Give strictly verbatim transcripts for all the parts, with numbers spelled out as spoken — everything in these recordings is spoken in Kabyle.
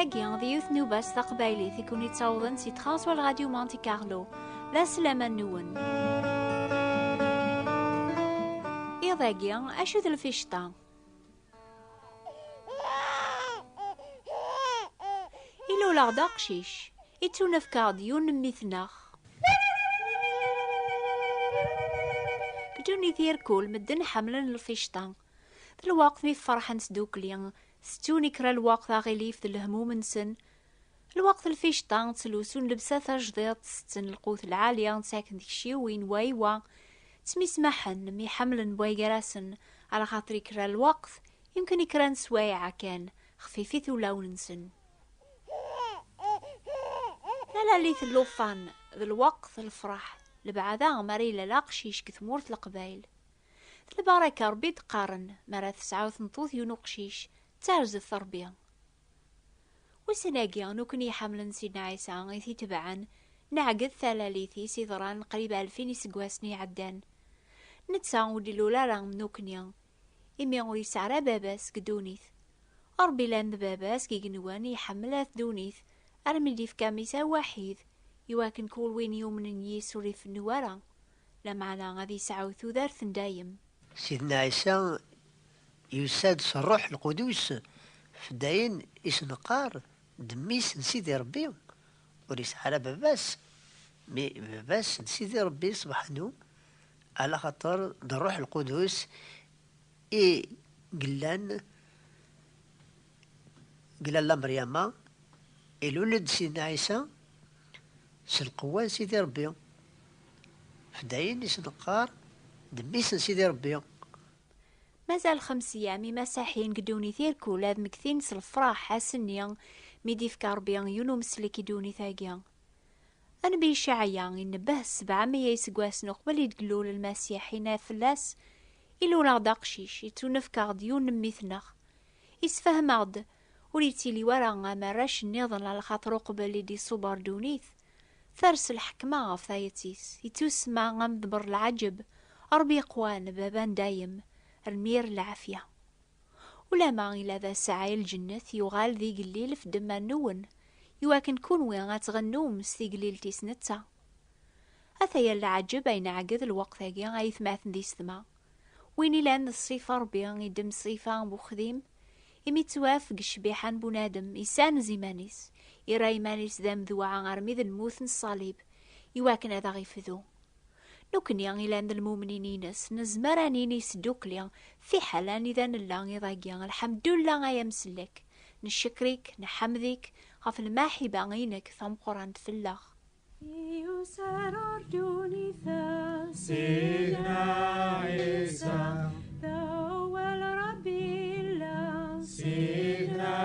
Agi d yiwet n ubas taqbaylit i kun-ittawḍen si Transworld Radio Monte Carlo. D aslaman-nwen. Iḍ-agi, acu d lficṭa? Ilul-aɣ-d aqcic, ittunefk-aɣ-d yiwen n mmi-tneɣ. Deg ddunit irkul, medden ḥemmlen lficṭa. D lweqt mi ferḥen sdukli, tettun i kra lweqt aɣilif d lehmum-nsen. Lweqt lficṭa, ttlusun llebsa tajdiṭ, tetten lqut lɛali, ttaken tikciwin, wa i wa. Ttmismaḥen, myeḥemmlen bway gar-asen, ala xaṭer i kra lweqt, yemken i kra n sswayeɛ kan, xfifit ulawen-nsen. Talalit n llufan, d lweqt lefraḥ, lebɛada mi ara ilal aqcic deg tmurt n Leqbayel. D lbaraka Rebbi d-qqaren, mi ara tesɛu tmeṭṭut yiwen uqcic, d tarzeft Rebbi. Ussan-agi, nekkni iḥemmlen Sidna Ɛisa i t-itebɛen, neɛged talalit-is iḍran qrib alfin iseggasen iɛeddan. Netta ur d-ilul ara am nekkni, imi ur yesɛi ara baba-s deg ddunit. Ṛebbi llan d baba-s deg igenwan iḥemmel at ddunit, armi d-ifka mmi-s awaḥid, iwakken kul win yumnen yis ur ifennu ara, lameɛna ad yesɛu tudert n dayem. Sidna Ɛisa yusa-d s Ṛṛuḥ Lqudus, f dayen i s-neqqar d mmi-s n Sidi Ṛebbi, ur yesɛi ara baba-s, mi baba-s d Sidi Ṛebbi subḥanu, ala xaṭer d Ṛṛuḥ Lqudus i yellan deg lalla Meryama, ilul-d Sidna Ɛisa s lqewwa n Sidi Ṛebbi. F dayen i s-neqqar d mmi-s n Sidi Ṛebbi. Mazal xems eyyam imasiḥiyen deg ddunit irkul ad mmektin s lefraḥ ass-nni mi d-ifka Ṛebbi yiwen umsellek i ddunit-agi. Anbi Icaɛya inebbeh sebɛa meyya iseggasen uqbel i d-ilul Lmasiḥ, yenna fell-as: "Ilul-aɣ-d aqcic, ittunefk-aɣ-d yiwen n mmi-tneɣ." Isfehhem-aɣ-d ur yettili wara am arrac nniḍen, ala xaṭer uqbel i d-iṣuber ddunit, ters lḥekma ɣef tayet-is, ittusemma am ḍber lɛaǧeb, Ṛebbi iqwan, baba n dayem, lmir lɛafya. Ulama ila d asɛay lǧennet yuɣal d igellil f ddemma-nwen, iwakken kunwi ad tɣennum s tigellilt-is netta. Ataya lɛaǧeb ay neɛged lweqt-agi ay atmaten d isetma. Win ilan d ṣṣifa Ṛebbi, iddem ṣṣifa n uxdim, imi ttwaf deg ccbiḥa n bunadem, issanez iman-is, irra iman-is d amedwaɛ armi d lmut n ṣṣalib, iwakken ad aɣ-ifdu. Nekkni ilan d lmumnin-ines, nezmer ad nini s ddukkli, fiḥel anida nella iḍ-agi: "Lḥemdullah ay amsellek, ncekr-ik, nḥemd-ik ɣef lmaḥiba-inek tameqqrant fell-aɣ." Yusa-d ɣer ddunit-a Sidna Ɛisa, d awal Ṛebbi yella Sidna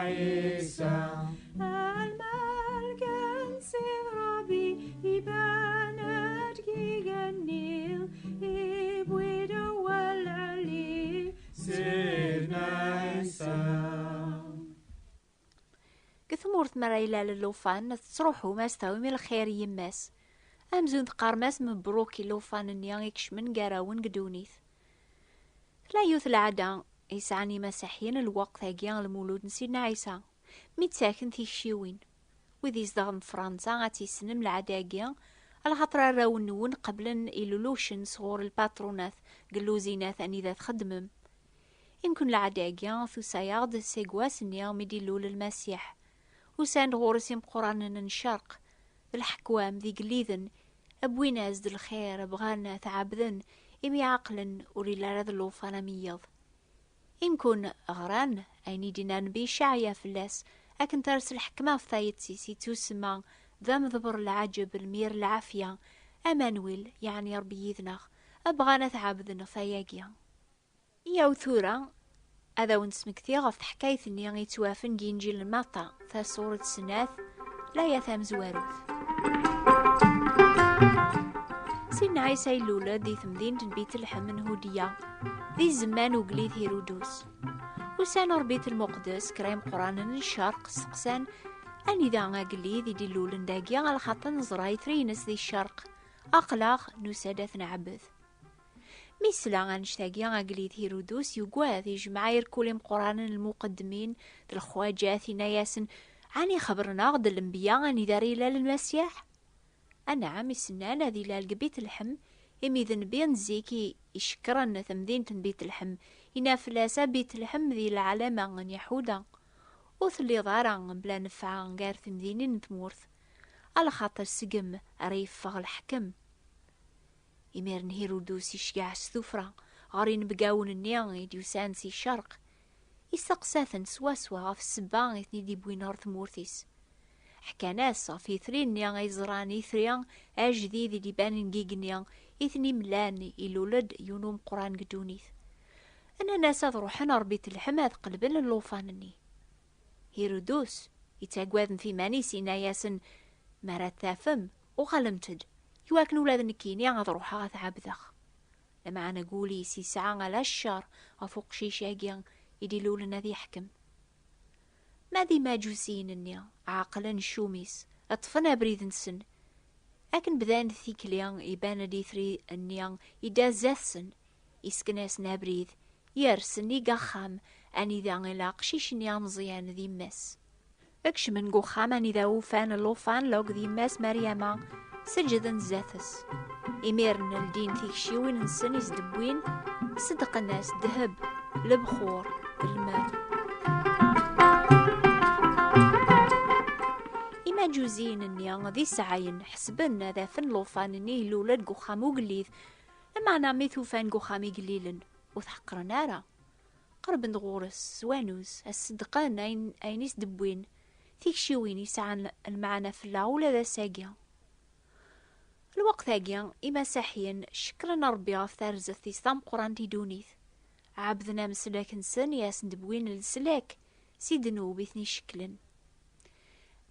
Ɛisa. Lmalk n Sidi Ṛebbi iban-d deg igenni, iwwi-d awal lɛali Sidna Ɛisa. Deg tmurt mi ara ilal llufan, tettruḥum ad s-tawim lxir i yemma-s. Amzun teqqarem-as mebruk i llufan-nni ikecmen gar-awen deg ddunit. Tella yiwet lɛada yesɛan imasiḥiyen lweqt-agi n lmulud n Sidna Ɛisa, mi ttaken tikciwin. Wid izedɣen Fransa ad tissnem lɛada-agi, alaxaṭer arraw-nwen qeblen ilulucen sɣur lpatrunat deg lluzinat anida txeddmem. Imken lɛada-agi tusa-yaɣ-d seg wass-nni mi d-ilul Lmasiḥ. Usan-d ɣur-s imeqqranen n ccerq, d leḥkwam d igelliden, wwin-as-d lxir, bɣan ad t-ɛebden, imi ɛeqlen ur illi ara d llufan am yiḍ. Imken ɣran ayen i d-inna Nnbi Icaɛya fell-as, akken ters lḥekma ɣef tayet-is, ittusemma d ameḍber lɛaǧeb, lmir lɛafya, Amanwil, yeɛni Ṛebbi yid-neɣ, bɣan ad t-ɛebden ɣef wayagi. Iyaw tura ad awen-d-smektiɣ ɣef teḥkayt-nni yettwafen deg Inǧil n Maṭa, tasuret snat, laya tamezwarut. Sidna Ɛisa ilul-d di temdint n Bitelḥem n Hudiya, di zzman ugellid Hirudus. Usan ɣer Bit Lmuqdes kra imeqqranen n ccerq, steqsan: "Anida agellid i d-ilulen dagi, alaxaṭer neẓra itri-ines di ccerq? Aql-aɣ nusa-d ad t-nɛebbed." Mi yesla annect-agi, agellid Hirudus yugad, ijmeɛ irkul imeqqranen n lmuqeddmin d lexwaǧat, yenna-yasen: "Ɛni xebren-aɣ-d lenbiya anida ara yella Lmasiḥ?" Anɛam, i s-nnan ad ilal deg Bit Lḥem, imi d nnbi n zik i icekkren tamdint n Bit Lḥem, yenna fell-as: "A Bit Lḥem, di lɛalama n Yaḥuda, ur telliḍ ara mebla nnfeɛ gar temdinin n tmurt, alaxaṭer seg-m ara yeffeɣ leḥkem." Imiren Hirudus iceggeɛ s tuffra ɣer inebgawen-nni i d-yusan si ccerq, isteqsa-ten swaswa ɣef ssebba i ten-id-iwwin ɣer tmurt-is. Ḥkan-as ɣef yitri-nni ay ẓran, itri ajdid i d-ibanen deg igenni i ten-imlan, ilul-d yiwen umeqqran deg ddunit. Nnan-as ad ruḥen ɣer Bit Lḥem ad qelben llufan-nni. Hirudus, yettaggaden f iman-is, yenna-yasen: "Mi ara t-tafem, uɣalemt-d, iwakken ula d nekkini ad ruḥeɣ ad t-ɛebdeɣ." Lameɛna deg wul-is yesɛa ala ccer ɣef uqcic-agi i d-ilulen ad yeḥkem. Ma d imaǧusiyen-nni, ɛeqlen ccum-is, ṭṭfen abrid-nsen. Akken bdan tikli, iban-d itri-nni idda zdat-sen, isken-asen abrid, yers nnig axxam anida ila aqcic-nni ameẓyan d yemma-s. Kecmen deg uxxam anida ufan llufan, Luc d yemma-s Meryama seǧǧden zdat-s. Imiren ldin tikciwin-nsen i s-d-wwin, ṣeddqen-as ddheb, lebxur, lmer. Imaǧuziyen-nni d iseɛɛayen ḥesben ad afen llufan-nni ilul-d deg uxxam ugellid, lameɛna mi t-ufan deg uxxam igellilen, ur t-ḥeqqren ara. Qerben-d ɣur-s s wanuz, ad ṣeddqen ayen, ayen i s-d-wwin, tikciwin yesɛan lmeɛna fell-aɣ ula d ass-agi. Lweqt-agi, imasiḥiyen cekkren Ṛebbi ɣef tarzeft-is tameqqrant i ddunit. Ɛebden ameslak-nsen i asen-d-wwin leslak si ddnub i ten-icekklen.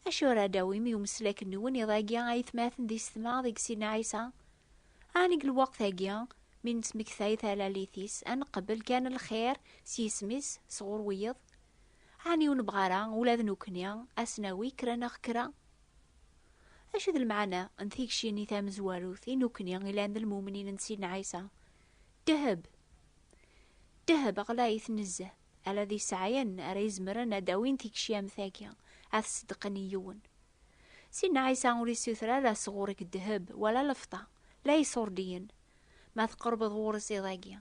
Acu ara d-awim i umeslak-nwen iḍ-agi, ay atmaten d yessetma, deg Sidna Ɛisa? Ɛni deg lweqt-agi, mi nettmektay talalit-is, ad neqbel kan lxir s yisem-is sɣur wiyiḍ? Ɛni ur nebɣi ara ula d nekkni ad s-nawi kra neɣ kra? Acu d lmeɛna n tikci-nni tamezwarut i nekkni ilan d lmumnin n Sidna Ɛisa? Ddheb. Ddheb ɣlayet nezzeh, ala d iseɛɛayen ara izemren ad d-awin tikci am tagi, ad t-ṣeddqen i yiwen. Sidna Ɛisa ur issuter ara sɣur-k ddheb wala lefṭa, la iṣurdiyen, ma tqerbeḍ ɣur-s iḍ-agi.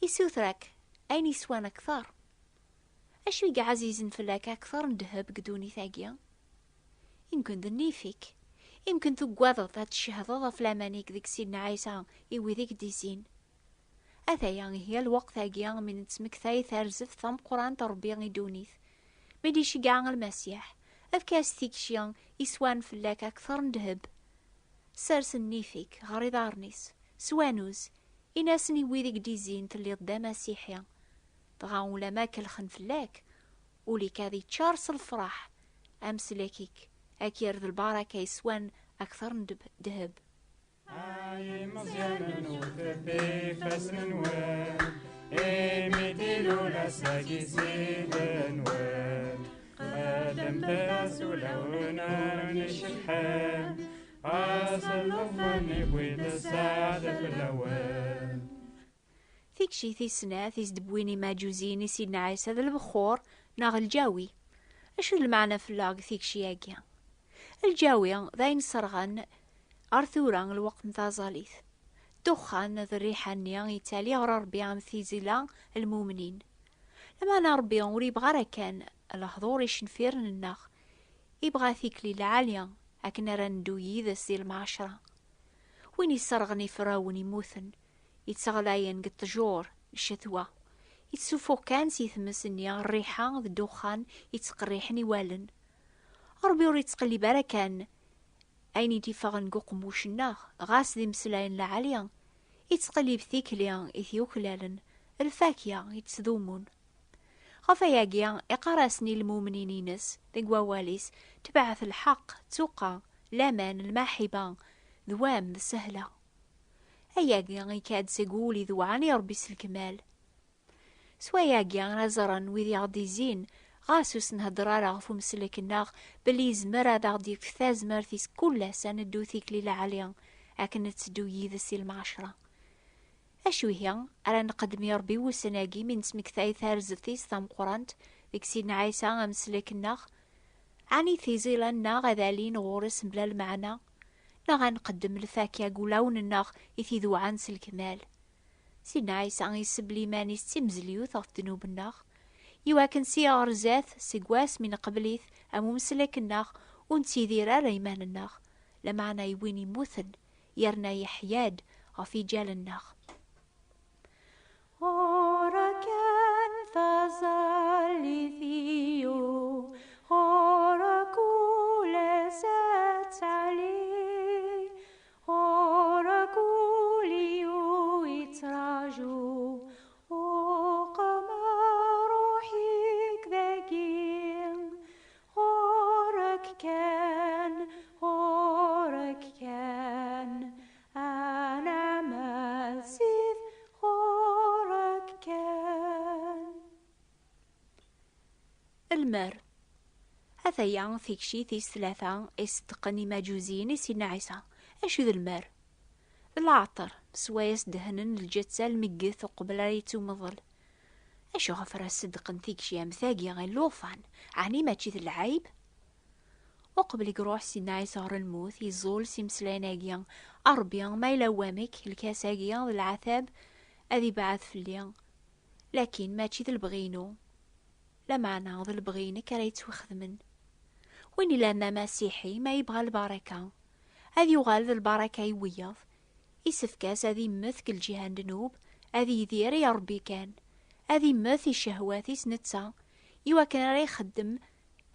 Issuter-ak ayen yeswan akteṛ. Acu i yeɛzizen fell-ak akteṛ n ddheb deg ddunit-agi? Imken d nnif-ik. Imken tuggadeḍ ad tcehdeḍ ɣef laman-ik deg Sidna Ɛisa i wid i k-d-izzin. Ataya ihi lweqt-agi mi nettmektay tarzeft tameqqrant n Ṛebbi i ddunit. Mi d-iceggeɛ Lmasiḥ, efk-as tikci yeswan fell-ak akteṛ n ddheb. Sers nnif-ik ɣer iḍarren-is, s wanuz, in-asen i wid i k-d-izzin telliḍ d amasiḥi. Dɣa ulamma kellxen fell-ak, ul-ik ad iččar s lefṛaḥ, ameslak-ik ad k-yerr d lbaraka yeswan akteṛ n deb-, ddheb. Ay imeẓyanen, wtet ifassen-nwen, imi d-ilul ass-agi Ssid-nwen. Qeddmet-as ulawen icebḥen, ɣas llufan yewwi-d sseɛd fell-awen. Tikci tis snat i s-d-wwin imaǧuziyen i Sidna Ɛisa d lebxur neɣ lǧawi. Acu d lmeɛna fell-aɣ deg tikci-agi? Lǧawi d ayen sserɣen ar tura lweqt n taẓallit. Ddexxan d rriḥa-nni yettali ɣer Ṛebbi am tizila n lmumnin. Lameɛna Ṛebbi ur yebɣi ara kan lehdur icenfiren-nneɣ, yebɣa tikli lɛali akken ara neddu yid-s di lemɛacra. Win yesserɣen iferrawen immuten, yetteɣlayen deg ṭṭjur n ccetwa, yettsuffuɣ kan si tmes-nni rriḥa d ddexxan yettqerriḥen i wallen. Ṛebbi ur yettqellib ara kan ayen i d-iffɣen deg uqemmuc-nneɣ, ɣas d imeslayen lɛali, yettqellib tikli i t-yuklalen, lfakya i ttdumun. Ɣef wayagi, iqqar-asen i lmumnin-ines deg wawal-is: "Tebɛet lḥeqq, ttuqa, laman, lmaḥiba, d wam d sehla." Ayagi ikad seg wul idewɛen i Ṛebbi s lekmal. S wayagi ara ẓren wid i aɣ-d-izzin, ɣas ur s-nhedder ara ɣef umsellek-nneɣ, belli yezmer ad aɣ-d-yefk tazmert-is kul ass ad neddu tikli lɛali akken netteddu yid-s i lmeɛcra. Acu ihi ara nqeddem i Ṛebbi wussan-agi mi nesmektay tarzeft-is tameqqrant deg Sidna Ɛisa ameslak-nneɣ? Ɛni tiẓilan-nneɣ ad alin ɣur-s mebla lmeɛna? Neɣ ad nqeddem lfakya deg wulawen-nneɣ i t-idewɛen s lekmal? Sidna Ɛisa isebl iman-is d timezlyut ɣef ddnub-nneɣ, iwakken si ɣer zdat, seg wass mi neqbel-it am umeslak-nneɣ, ur nettidir ara iman-nneɣ, lameɛna i win immuten, yerna yeḥya-d ɣef iǧal-nneɣ. Ɣur-k kan taẓallit-iw, ɣur-k ul-is ad teɛli, ɣur-k ul-iw ittraǧu, uqem ṛṛuḥ-ik dagi, ɣur-k kan, ɣur-k kan, anɛam a Ssid, ɣur-k kan. Lmer. Ataya tikci tis tlata i ṣeddqen imaǧuziyen i Sidna Ɛisa. Acu d lmer? D leɛṭer, swayes dehnen lǧetta lmegget uqbel ara yettumḍel. Acuɣef ara ṣeddqen tikci am tagi i llufan? Ɛni mačči d lɛib? Uqbel i iruḥ Sidna Ɛisa ɣer lmut, iẓul s imeslayen-agi: "A Ṛebbi, ma yella wamek, lkas-agi d leɛtab ad ibɛed fell-i, lakin mačči d lebɣi-inu, lameɛna d lebɣi-inek ara yettwaxedmen." Win ilan d amasiḥi, ma yebɣa lbaraka, ad yuɣal d lbaraka i wiyaḍ, isefk-as ad immet deg lǧiha n ddnub, ad yidir i Ṛebbi kan, ad immet i ccehwat-is netta, iwakken ara ixeddem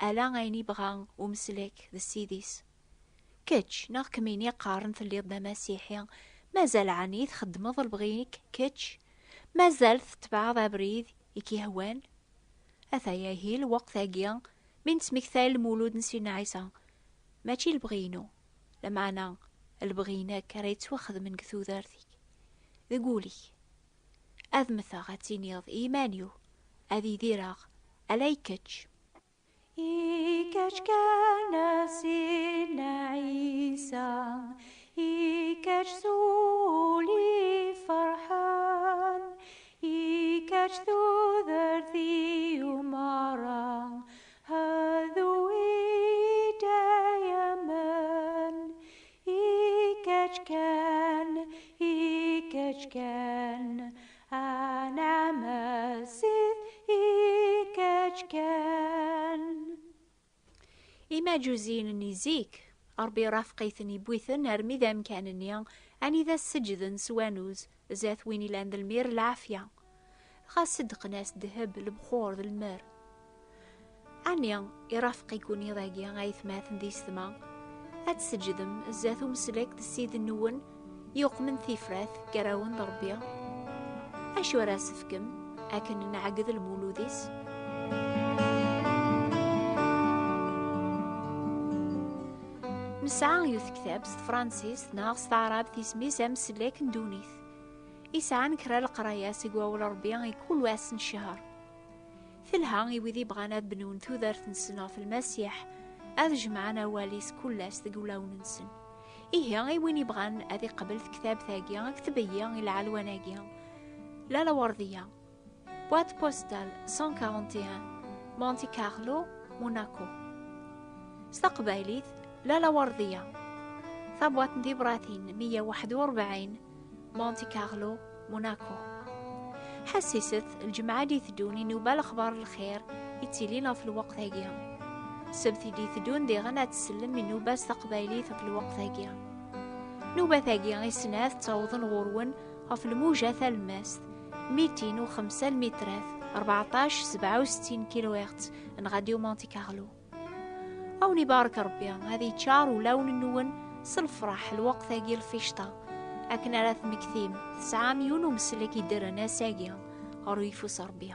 ala ayen ibɣa umeslak d Ssid-is. Kečč, neɣ kemmini qqaren telliḍ d amasiḥi, mazal ɛni txeddmeḍ lebɣi-inek kečč? Mazal tetbeɛeḍ abrid i k-yehwan? Ataya ihi lweqt-agi mi nesmektay lmulud n Sidna Ɛisa, mačči lebɣi-inu, lameɛna lebɣi-inek ara yettwaxedmen deg tudert-ik, deg wul-ik. Ad mmteɣ, ad tiniḍ i yiman-iw, ad idireɣ ala i kečč. I kečč kan a Sidna Ɛisa, i kečč s wul iferḥen, i kečč tudert-iw merra, ad idaymen, i kečč kan, i kečč kan, anɛam a Ssid, i kečč kan. Imaǧuziyen-nni zik, Ṛebbi irafeq-iten, iwwi-ten armi d amkan-nni anida sseǧden s wanuz zdat win ilan d lmir n lɛafya. Dɣa ṣeddqen-as ddheb, lebxur d lmer. Ɛni irafeq-iken iḍ-agi, aytmaten d yessetma, ad tseǧdem zdat umeslak d Ssid-nwen, yuqmen tifrat gar-awen d Ṛebbi? Acu ara s-tefkem akken nɛegged lmulud-is? Nesɛa yiwet tektabt s tefransist neɣ s taɛrabt, isem-is Amsellek n Ddunit. Isɛan kra leqraya seg wawal Ṛebbi i kul wass n ccher. Telha i wid ibɣan ad bnun tudert-nsen ɣef Lmasiḥ, ad jemɛen awal-is kul ass deg wulawen-nsen. Ihi, i win ibɣan ad iqbel tektabt-agi, kteb-iyi i lɛelwan-agi: Lalla Werdiya, boîte postale cent quarante et un, Monte Carlo, Monaco. S taqbaylit, Lalla Werdiya, tabwaṭ n tibratin meyya u waḥed u rebɛin, Monte Carlo, Monaco. Ḥassiset, lǧemɛa i d-iteddun i nnuba Lexbar n Lxir yettilin ɣef lweqt-agi. Ssebt i d-iteddun diɣen ad tsellem i nnuba s taqbaylit ɣef lweqt-agi. Nnubat-agi i snat ttawḍen ɣur-wen ɣef lmuja talemmast, mitin u xemsa lmitrat, rbeɛṭac sebɛa u settin kilohertz, n Radio Monte Carlo. A wen-ibarek Ṛebbi, ad iččar ulawen-nwen s lefṛaḥ lweqt-agi lficṭa, akken ara tmektim tesɛam yiwen umeslek iddren ass-agi ɣer uyeffus Ṛebbi.